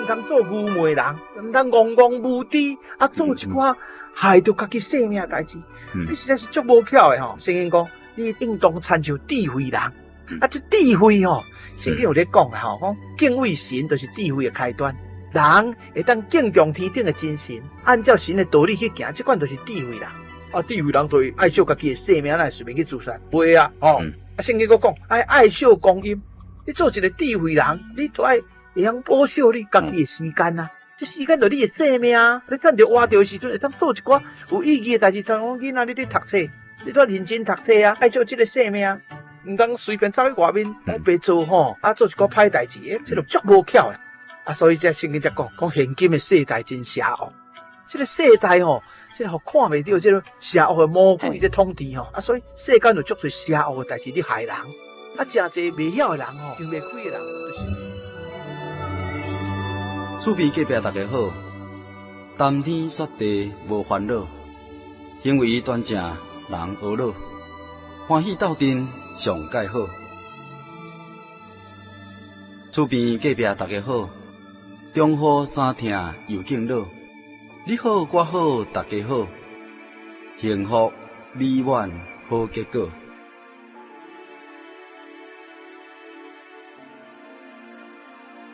毋通做愚昧人，毋通戇戇無知，啊做一寡害著家己性命代誌，這實在是足無巧的吼。聖經講，你應當親像智慧人，啊，這智慧吼，聖經有咧講啊吼，講敬畏神就是智慧的開端。人會當敬重天頂的真神，按照神的道理去行，這款就是智慧人。啊，智慧人就會愛惜家己的性命，哪會隨便去自殺？袂啊，吼！啊，聖經閣講，愛愛惜光陰。你做一個智慧人，你都愛會曉保守你家己的時間啊。這時間就你的性命啊。你趁著活著的時陣，會當做一寡有意義的代誌。像講囡仔，你咧讀冊，你都愛認真讀冊啊，愛惜這個性命，毋通隨便走去外面白做吼，啊，做一寡歹代誌，欸，這就足無巧的。啊，所以這聖經才講，講現今的世代真邪惡。這個世代吼，這個予看袂著，這個邪惡的魔鬼咧統治吼。啊，所以世間有足濟邪惡的代誌咧害人。啊，誠濟袂曉的人吼，想袂開的人，就是。厝邊隔壁大家好，談天說地無煩惱，行為端正人呵咾，歡喜鬥陣上蓋好。厝邊隔壁大家好，中雨衫疼又敬老，你好我好大家好，幸福美滿好結果。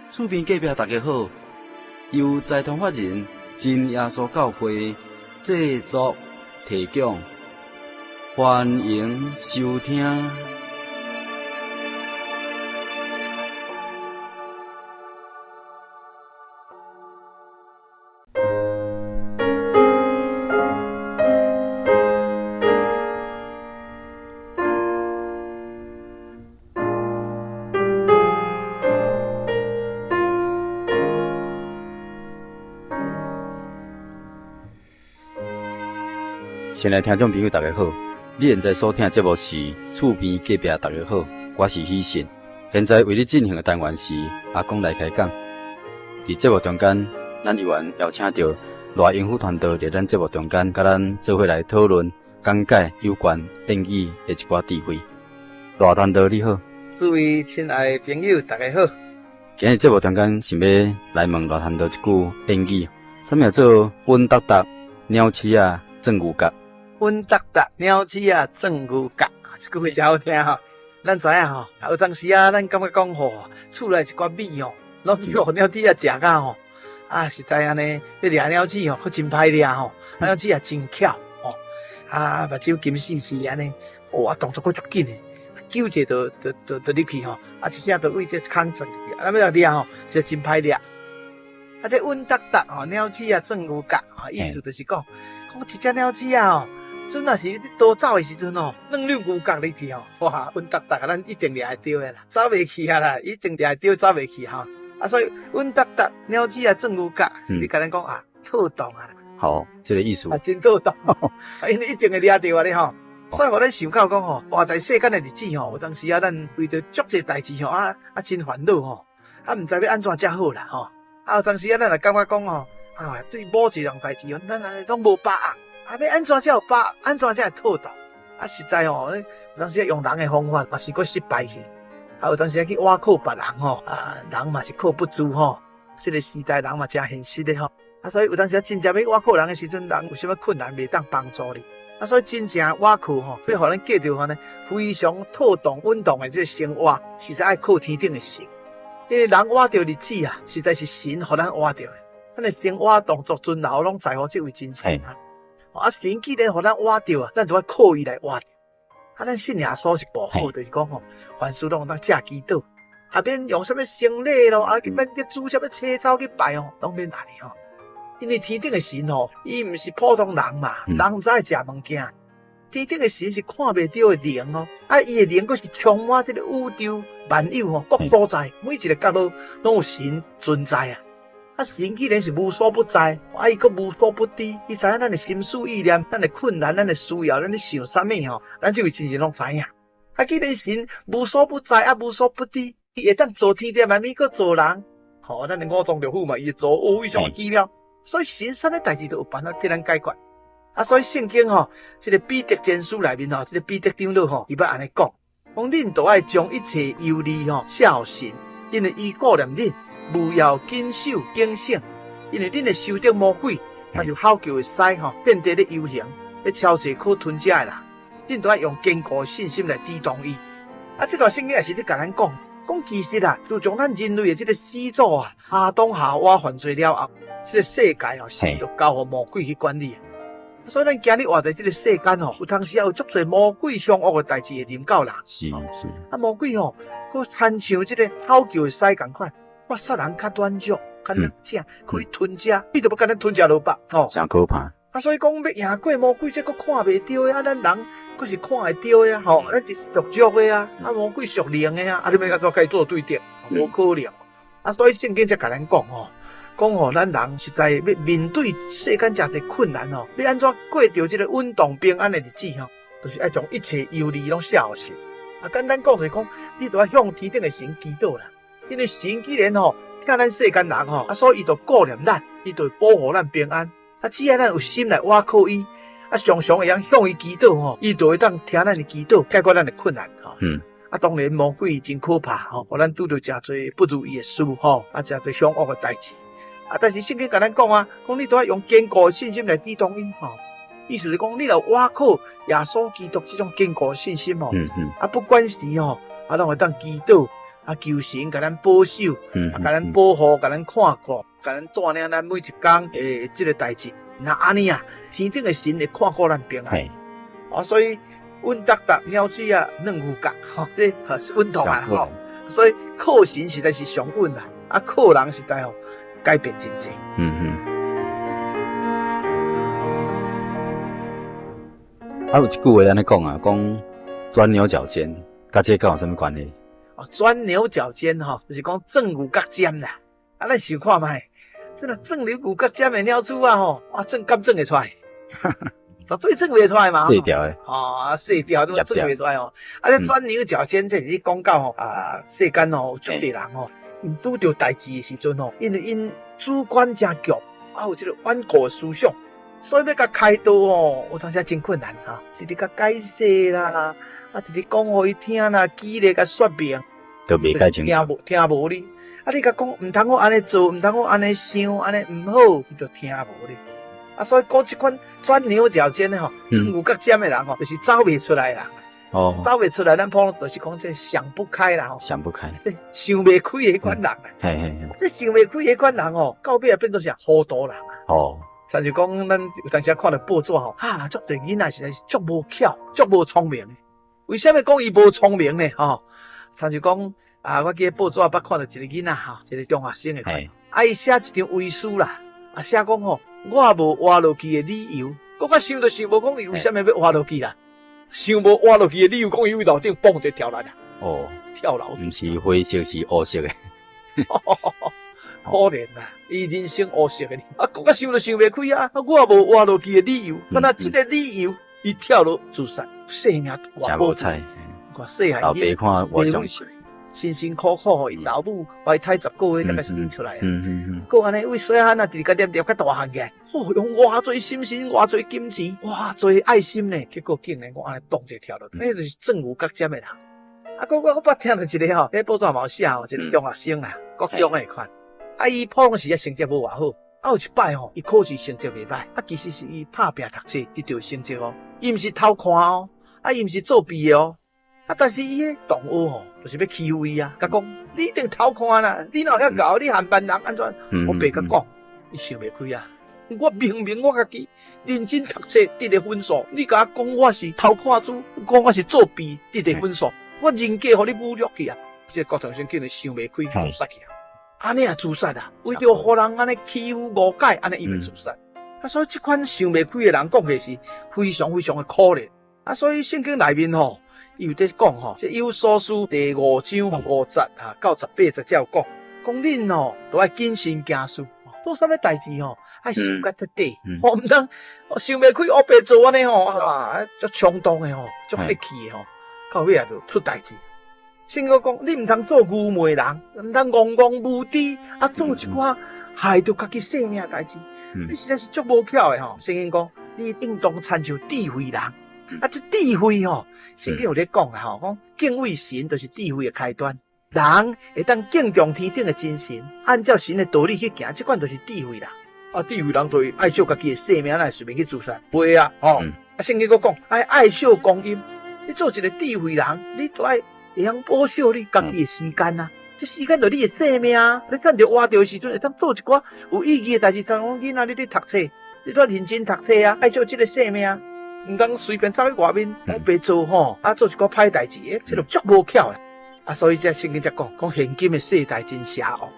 厝邊隔壁大家好，由財團法人真耶穌教會製作提供，歡迎收聽。親愛聽眾朋友，大家好！你現在所聽的節目是《厝邊隔壁大家好》，我是喜信。現在為你進行的單元是阿公來開講。佇節目中間，咱依然邀請著賴英夫團隊佇咱節目中間，佮咱做伙來討論講解有關諺語的一寡智慧。賴團隊你好，諸位親愛的朋友大家好。今日節目中間想欲來問賴傳道一句諺語，啥物叫做穩當當鳥鼠仔鑽牛角？穩當當鳥鼠仔鑽牛角，這句話誠好聽吼。咱知影吼，有當時啊，咱感覺講吼，厝內一寡米吼，攏去予鳥鼠仔食甲吼，啊，實在按呢，欲掠鳥鼠吼，閣真歹掠吼，鳥鼠也真巧吼，啊，目睭金細細按呢，哇，動作閣足緊的，揪一下就就就就入去吼，啊，一聲就對這空鑽入去，啊，欲來掠吼，就真歹掠。啊，這穩當當吼，鳥鼠仔鑽牛角，吼，意思就是講，講一隻鳥鼠仔吼。陣若是逃走的時陣吼，鑽入牛角入去吼，哇，穩當當，咱一定掠會著的啦，走袂去啊啦，一定掠會著，走袂去吼。啊，所以穩當當，鳥鼠仔鑽牛角，是咧共咱講啊，妥當啊。好，這個意思。啊，真妥當，因為一定會掠著啊咧吼。所以予咱想到講吼，活在世間的日子吼，有當時啊，咱為著足濟代誌吼，啊啊真煩惱吼，啊毋知欲按怎才好啦吼。啊，有當時啊，咱若感覺講吼，啊，對某一樣代誌吼，咱按呢攏無把握。啊，欲按怎才有把握，按怎才會妥當？啊，實在吼，有當時用人的方法嘛是閣失敗去。啊，有當時去倚靠別人吼，啊，人嘛是靠不住吼。這個時代人嘛誠現實的吼。啊，所以有當時真正欲倚靠人的時陣，人有啥物困難袂當幫助你。啊，所以真正倚靠吼，欲予咱過著按呢非常妥當穩當的這個生活，實在愛靠天頂的神。因為人活著日子啊，實在是神予咱活著的。咱的生活動作存留攏在乎這位真神啊。啊，神既然予咱活著啊，咱就愛靠伊來活著。啊，咱信耶穌是無好，就是講吼，凡事攏會當藉祈禱，啊，免用啥物牲禮咯，啊，免去煮啥物青草去拜吼，攏免按呢吼。因為天頂的神吼，伊毋是普通人嘛，人毋知愛食物件。天頂的神是看袂著的靈哦，啊，伊的靈閣是充滿這個宇宙萬有吼，各所在，每一個角落攏有神存在啊。啊，神既然是無所不在，啊，伊閣無所不知，伊知影咱的心思意念、咱的困難、咱的需要、咱咧想啥物吼，咱這位真神攏知影。啊，既然神無所不在，啊，無所不知，伊會當造天地萬物，閣造人，吼，咱的五臟六腑嘛，伊會造，哦，非常奇妙。所以神啥物代誌都有辦法替咱解決。啊，所以聖經吼，這個彼得前書內面吼，這個彼得長老吼，伊捌按呢講，講恁都愛將一切憂慮吼，卸予神，因為伊顧念恁。務要謹守警醒，因為恁會受著魔鬼，親像吼叫的獅吼，遍地咧遊行，咧搜尋可吞食的人。恁著愛用堅固的信心來抵擋伊。啊，這段聖經也是咧共咱講，講其實啊，自從咱人類的這個始祖啊，亞當夏娃犯罪了後，這個世界哦，是就交予魔鬼去管理。所以咱今日活佇這個世間吼，有當時也有足濟魔鬼兇惡的代誌會臨到人。是是。啊，魔鬼吼，閣親像這個吼叫的獅仝款，我殺人較軟弱，較難食，可以吞食，伊就欲共咱吞食落腹，吼。誠可怕。啊，所以講欲贏過魔鬼，這閣看袂著的啊，咱人閣是看會著的啊，吼，咱是屬肉的啊，啊魔鬼屬靈的啊，啊你欲按怎共伊做對敵？無可能。啊，所以聖經才共咱講吼，講吼，咱人實在欲面對世間誠濟困難吼，欲按怎過著這個穩當平安的日子吼，就是愛將一切憂慮攏卸予神。啊，簡單講就是講，你著愛向天頂的神祈禱啦，因為神既然吼疼咱世間人吼，啊，所以伊就顧念咱，伊就會保護咱平安。啊，只要咱有心來倚靠伊，啊，常常會曉向伊祈禱吼，伊就會當聽咱的祈禱，解決咱的困難吼。啊，當然魔鬼真可怕吼，予咱拄著誠濟不如意的事吼，啊，誠濟兇惡的代誌。啊，但是聖經共咱講啊，講你著愛用堅固的信心來抵擋伊吼。意思是講，你若倚靠耶穌基督這種堅固的信心吼，啊，不管時吼，啊，攏會當祈禱，啊，求神共咱保守，啊，共咱保護，共咱看顧。共咱帶領咱每一工的這個代誌，若按呢啊，天頂的神會看顧咱平安。啊，所以穩當當鳥水仔軟牛角，吼，這是穩當啊，吼。所以靠神實在是上穩啦，啊，靠人實在吼改變真濟。啊，有一句話按呢講啊，講鑽牛角尖，佮這個有啥物關係？哦，鑽牛角尖吼，就是講鑽牛角尖啦。啊，咱想看覓，這若鑽牛角尖的鳥鼠仔吼，啊，鑽敢鑽會出來？絕對鑽袂出來嘛！細條的，吼，啊，細條都鑽袂出來吼。啊，這鑽牛角尖，這是咧講到吼，啊，世間吼，有足濟人吼，𪜶拄著代誌的時陣吼，因為𪜶主觀誠強，啊，有這個頑固的思想，所以欲共開導吼，有當時真困難吼，直直共解釋啦，啊，直直講予伊聽啦，舉例共說明。都袂解清楚，聽無聽無你，啊你共講毋通好按呢做，毋通好按呢想，按呢毋好，伊就聽無你。啊，所以講這款鑽牛角尖的吼，鑽牛角尖的人吼，就是走袂出來啦。哦，走袂出來，咱普通就是講這想不開啦吼。想不開，這想袂開的彼款人。嘿嘿嘿。這想袂開的彼款人吼，到尾也變做啥糊塗人。哦。親像講，咱有當時看著報紙吼，啊，足濟囡仔實在是足無巧，足無聰明的。為啥物講伊無聰明呢？吼？親像講啊，我記得報紙捌看著一個囡仔吼，一個中學生的款，啊，伊寫一張遺書啦，啊，寫講吼，我無活落去的理由，閣較想都想無講伊為啥物欲活落去啦，想無活落去的理由，講伊對樓頂蹦一跳落來，哦，跳樓，毋是灰色是烏色的，可憐啊，伊人生烏色的，啊，閣較想都想袂開啊，我無活落去的理由，敢若這個理由，伊跳落自殺，性命偌無彩。細漢老爸看我種，辛辛苦苦予𪜶老母懷胎十個月才共生出來啊。閣按呢對細漢啊，直直共念念較大漢起來，哦，用偌濟心神，偌濟金錢，偌濟愛心呢，結果竟然講按呢當一跳落，彼就是鑽牛角尖的人。啊，閣我捌聽著一個吼，咧報紙嘛有寫吼，一個中學生啊，國中的款，啊，伊普通時啊成績無偌好，啊有一擺吼，伊考試成績袂歹，啊，其實是伊拍拚讀冊得著成績哦，伊毋是偷看哦，啊，伊毋是作弊的哦。啊！但是伊彼同學吼，就是欲欺負伊啊，共講你一定偷看啦，你哪有遐𠢕？你含班人按怎？烏白共講，伊想袂開啊！我明明我家己認真讀冊得的分數，你共我講我是偷看書，講我是作弊得的分數，我人格予你侮辱去啊！這個國中生竟然想袂開自殺去啊！按呢也自殺啊？為著予人按呢欺負誤解，按呢伊欲自殺。啊！所以這款想袂開的人，講起來是非常非常的可憐。啊！所以聖經內面吼。伊有佇講吼，這以弗所書第五章五節哈到十八節才有講，講恁吼都愛謹慎行事，做啥物代誌吼，愛想較徹底，吼毋通想袂開烏白做按呢吼，啊，足衝動的吼，足血氣的吼，到尾仔就出代誌。聖經講，你毋通做愚昧人，毋通戇戇無知，啊做一寡害著家己性命的代誌，這實在是足無巧的吼。聖經講，你應當親像智慧人。啊，這智慧吼，聖經有咧講啊吼，講敬畏神就是智慧的開端。人會當敬重天頂的真神，按照神的道理去行，這款就是智慧啦。啊，智慧人就會愛惜家己的性命，哪會隨便去自殺？袂啊，吼！啊，聖經閣講，愛愛惜光陰。你做一個智慧人，你都愛會曉保守你家己的時間啊。這時間就你的性命啊！你趁著活著的時陣，會當做一寡有意義的代誌。像講囡仔，你咧讀冊，你都認真讀冊啊，愛惜這個性命，毋通隨便走去外面白做吼，啊，做一寡歹代誌，欸，這就足無巧的。啊，所以這聖經才講，講現今的世代真邪惡。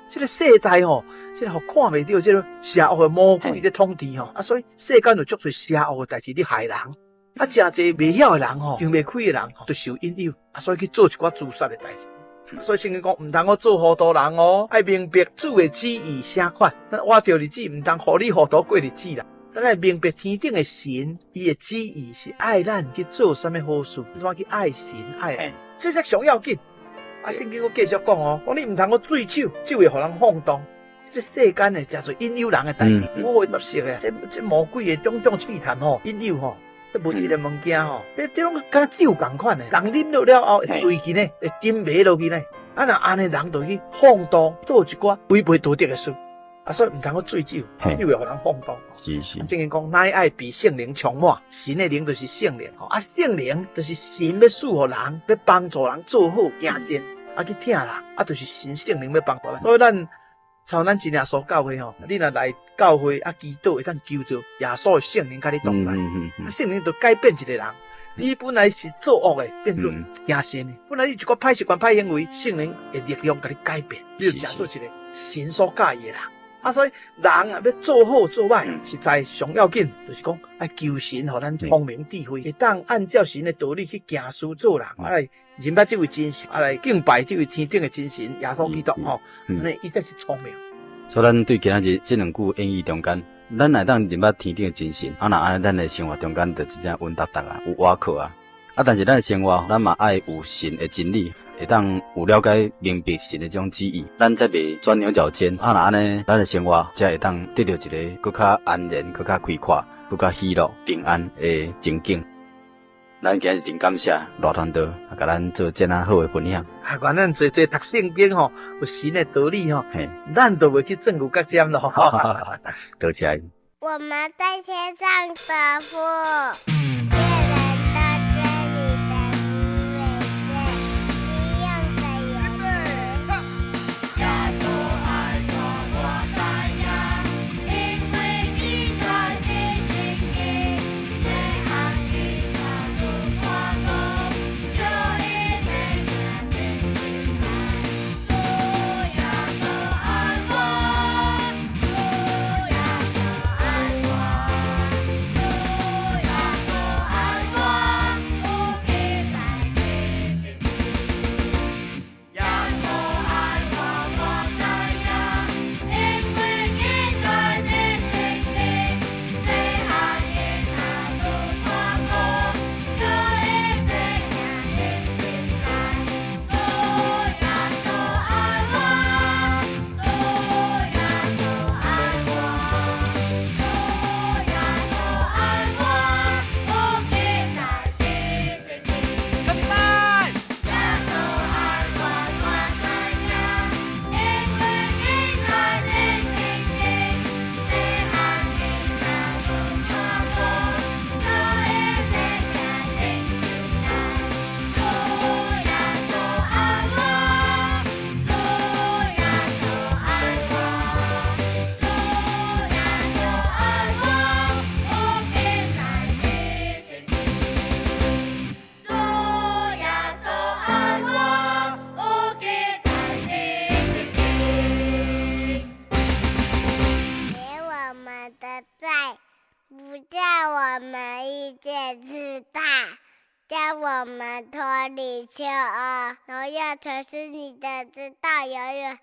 這個世代吼，這個予看袂著，這個邪惡的魔鬼咧統治吼，啊，所以世間就足濟邪惡的代誌咧害人。啊，誠濟袂曉的人吼，想袂開的人吼，就受引誘，啊，所以去做一寡自殺的代誌。所以聖經講，毋通閣做糊塗人哦，愛明白主的旨意啥款。咱活著日子毋通糊裡糊塗過日子啦。咱愛明白天頂的神，伊的旨意是愛咱去做啥物好事，怎去愛神愛人，這才上要緊。啊，聖經閣繼續講哦，講你毋通閣醉酒，酒會予人放蕩。這個世間的誠濟引誘人的代誌，五花十色的，這魔鬼的種種試探吼，引誘吼。這物質的物件吼，這攏敢若酒仝款的，人啉落了後會醉去呢，會沉迷落去呢。啊，若按呢人就去放蕩，做一寡違背道德的事。啊，所以毋通閣醉酒，酒會予人放蕩。聖經講，乃愛被聖靈充滿，神的靈就是聖靈吼。啊，聖靈就是神欲賜予人，欲幫助人做好行善，啊去疼人，啊，就是神聖靈欲幫助咱。所以咱。像咱真耶穌教會吼，你若來教會啊，祈禱會當求著耶穌的聖靈佮你同在，啊，聖靈就改變一個人。你本來是做惡的，變做行善的；本來你一寡歹習慣、歹行為，聖靈的力量共你改變，你就成做一個神所佮意的人。啊，所以人啊，欲做好做歹，實在上要緊，就是講愛求神予咱聰明智慧，會當按照神的道理去行事做人，啊來認捌這位真神，啊來敬拜這位天頂的真神耶穌基督吼，按呢伊才是聰明。所以咱對今仔日這兩句言語中間，咱若當認捌天頂的真神，啊，若按呢咱的生活中間就真正穩當當啊，有倚靠啊。啊，但是咱的生活，咱嘛愛有神的真理，會當有了解明白神的這種旨意，咱才袂鑽牛角尖。啊，若按呢，咱的生活才會當得著一個閣較安然、閣較開闊、閣較喜樂、平安的情景。咱今日真感謝賴傳道，共咱做這麼好的分享。啊，原來濟濟讀聖經吼，有神的道理吼，咱就袂去鑽牛角尖咯。多謝。我們在天上的父，願人都尊你的名為聖，你用的有耶穌愛我，我知影，因為記載佇聖經，細漢囡仔就看顧，叫伊生命真真歹。主耶穌愛我，主耶穌愛我，主耶穌愛我，有記載佇聖經。耶穌愛我，我知影，因為記載佇聖經，細漢囡仔就看顧，叫伊生命真真歹。主耶穌愛我，主耶穌愛我，主耶穌愛我，有記載佇聖經。耶穌愛我，我知影，因為記載佇聖經，細漢囡仔就看顧，叫伊生命真真歹。主耶穌愛我，主耶穌愛我，主耶穌愛我，有記載佇聖經。主耶穌愛我，有記載佇聖經。免我們的罪，不叫我們遇見試探，叫我們脫離兇惡。榮耀全是你的，直到永遠。